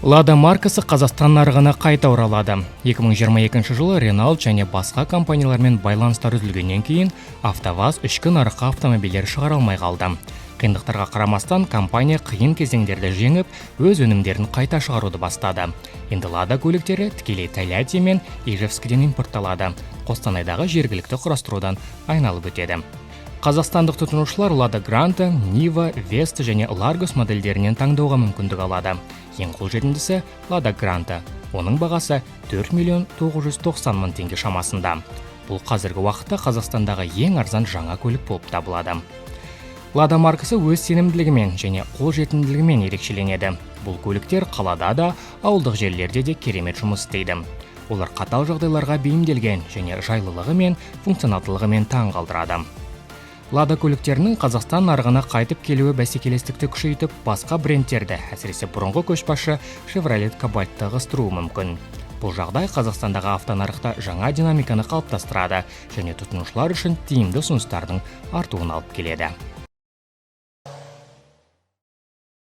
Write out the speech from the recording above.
Лада маркасы Қазақстан нарығына қайта оралады. 2022 жылы Renault және басқа компаниялармен байланыстар үзілгеннен кейін АвтоВАЗ ішкі нарыққа автомобильдер шығара алмай қалды. Қиындықтарға қарамастан, компания қиын кезеңдерді жеңіп, өз өнімдерін қайта шығаруды бастады. Енді Лада көліктері тікелей Тольятти мен Ижевскіден импортталады. Қостанайдағы жергілікті құрастырудан айналып өтеді. Қазақстандық тұтынушылар Лада Гранта, Нива, Веста және Ларгус модельдерінен таңдауға мүмкіндік алады. Ең қолжетімдісі – Лада Гранта. Оның бағасы 4 миллион 990 мың теңге шамасында. Бұл қазіргі уақытта Қазақстандағы ең арзан жаңа көлік болып табылады. Лада маркасы өз сенімділігімен және қолжетімділігімен ерекшеленеді. Бұл көліктер қалада да, ауылдық жерлерде де керемет жұмыс істейді. Олар қатал жағдайларға бейімделген және жайлылығы мен функционалдылығымен таң қалдырады. Лада көліктерінің Қазақстан нарығына қайтып келуі бәсекелестікті күшейтіп, басқа брендтерді, әсіресе бұрынғы көшбасшы Chevrolet Cobalt-ты ығыстыруы мүмкін. Бұл жағдай Қазақстандағы автонарықта жаңа динамиканы қалыптастырады және тұтынушылар үшін тиімді ұсыныстардың артуын алып келеді.